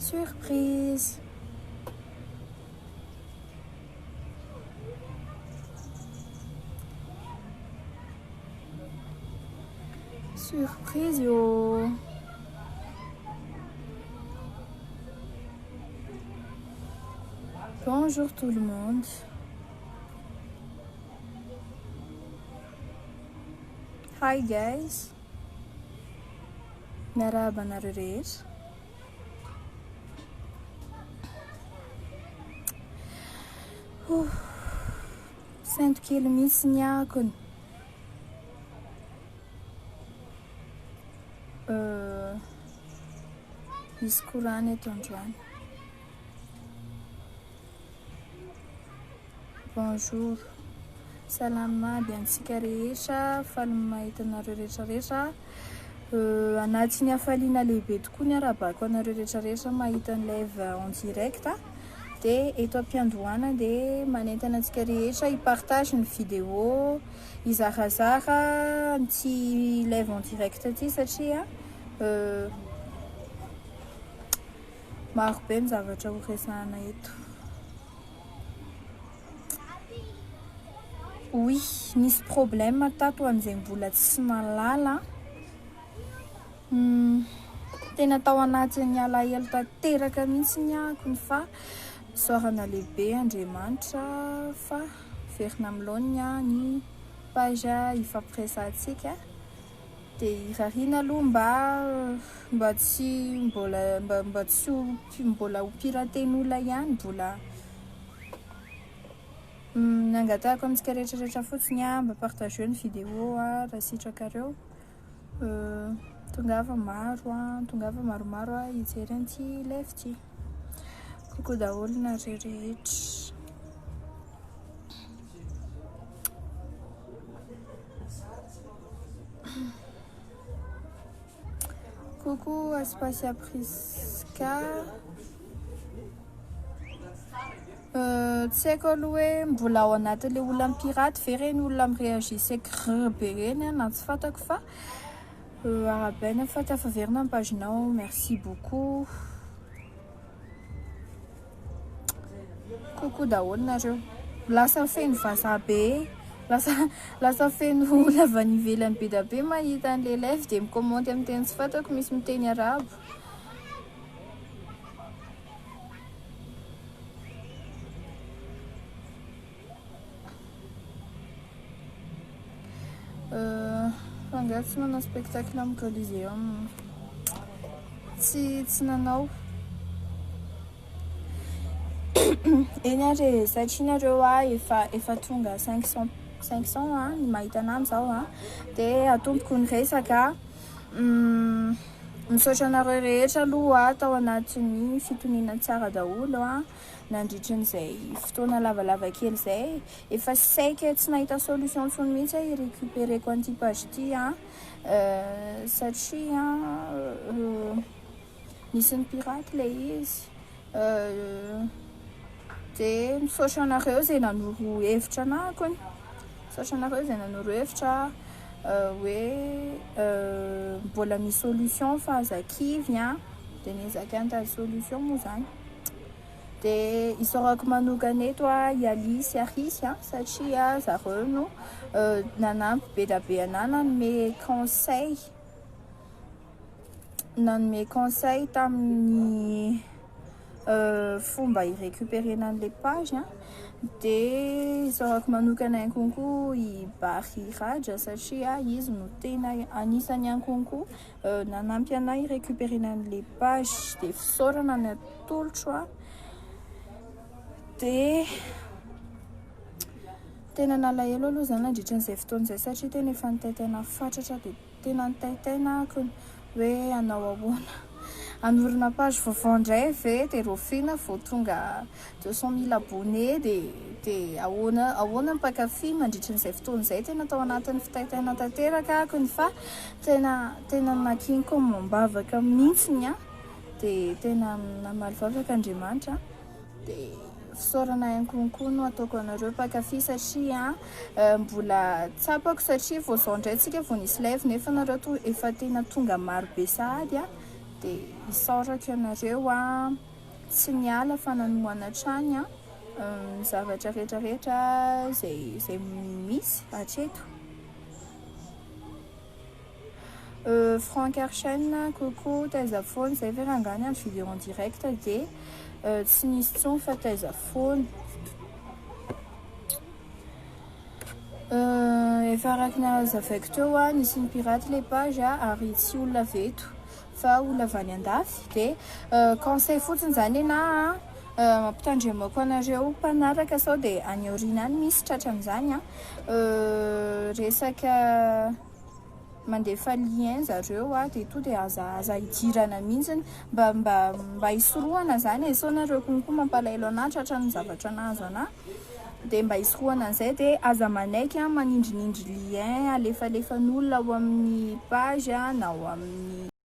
Surprise! Surprise ô! Bonjour tout le monde. Hi guys. Miarahaba anareo rehetra. Sento kely mihitsy ny akony. Misy korana eto androany. Bonjour. Salama aby antsika rehetra, faly mahita anareo rehetra rehetra. Anatin'ny hafaliana lehibe tokoa ny arahabako anareo rehetra rehetra mahita ny live en direct. Dia eto am-piandohana dia manentana antsika rehetra hi-partage ny vidéo, hizarazara an'ity live en direct ity satria maro be ny zavatra ho resahana eto. Oui, nisy problème tato ho an'izay mbola tsy mahalala. Tena tao anatin'ny alahelo tanteraka mihitsy ny ahako fa isaorana lehibe Andriamanitra fa miverina amin'ny laoniny ny page ifampiresahantsika. Dia irariana aloha mba mba tsy mbola mba mba tsy ho mbola ho piraten'olona ihany mbola ny angatahako amintsika rehetra rehetra fotsiny a mba partageo ny vidéo a raha sitrakareo tongava maro a tongava maromaro a hijery an'ity live ity. Coucou daholo nareo rehetra. Coucou Aspasia Prisca. Tsy haiko aloha hoe mbola ao anatin'ilay olona mi-pirate ve ireny olona mi-réagisse grrr be ireny na tsy fantako fa arahabaina fa tafaverina ny page-nao. Merci beaucoup. Coucou daholo nareo. Lasa feno vazaha be. Lasa lasa feno olona avy any ivelany be dia be mahita an'ilay live dia mi-commenter amin'ny teny tsy fantako, misy miteny arabo. Fa angaha tsy nanao spectacle amin'ny Coliseum? Tsy tsy nanao. Eny ary e, satria nareo a efa efa tonga 500 500 a ny mahita anah amin'izao a, dia atomboko ny resaka. Misaotra anareo rehetra aloha tao anatin'ny fitoniana tsara daholo a. Nandritra an'izay fotoana lavalava kely izay, efa saika tsy nahita solution intsony mihitsy aho hi-récupérer-ko an'ity page ity an, satria nisy ni-pirate ilay izy. Dia misaotra anareo izay nanoro hevitra anah kony. Misaotra anareo izay nanoro hevitra hoe mbola misy solution fa aza kivy an. Dia niezaka nitady solution moa izany. Dia isaorako manokana eto i Ali sy Arisy satria zareo no nanampy be dia be anah nanome conseil, nanome conseil tamin'ny fomba hi-récupérer-na an'ilay page. Dia isaorako manokana ihany konko i Bary Raja satria izy no tena anisany ihany konko Nanampy anay hi-récupérer-na an'ilay page dia fisaorana ny atolotro a. Dia tena nalahelo aloha za nandritra an'izay fotoana izay satria tena efa nitaitaina fatratra dia tena nitaitaina aho hoe hanao ahoana. Hanorina page vaovao indray ve dia raoviana vao tonga 200 000 abonnés dia dia ahoana ahoana ny mpankafy mandritra an'izay fotoana izay tena tao anatin'ny fitaitaina tanteraka aho kony fa tena tena nakiniko amam-bavaka mihitsy an dia tena namaly vavaka Andriamanitra dia fisaorana ihany konkoa no ataoko anareo mpankafy satria mbola tsapako satria vao izao indray tsika vao nisy live nefa nareo to efa tena tonga maro be sahady an. Dia isaorako ianareo a, tsy niala fa nanohana hatrany a, ny zavatra rehetra rehetra izay izay misy hatreto. Franck Archen, coucou, taiza foana, izay ve rangahy ny andro vidéo en direct dia tsy nisy intsony fa taiza foana. Efa araka ny nazavaiko teo, nisy ny pirate ilay page ary tsy olona avy eto fa olona avy any andafy. Dia conseil fotsiny izany ena mampitandremako anareo mpanaraka sao dia any aoriana any misy tratran'izany. Resaka mandefa lien zareo dia to dia aza aza idirana mihitsy mba mba mba hisorohana izany e, sao nareo konko mampalahelo anahy tratran'ny zavatra nahazo anahy. Dia mba hisorohana an'izay dia aza manaiky manindrinindry lien alefalefan'olona ao amin'ny page na ao amin'ny.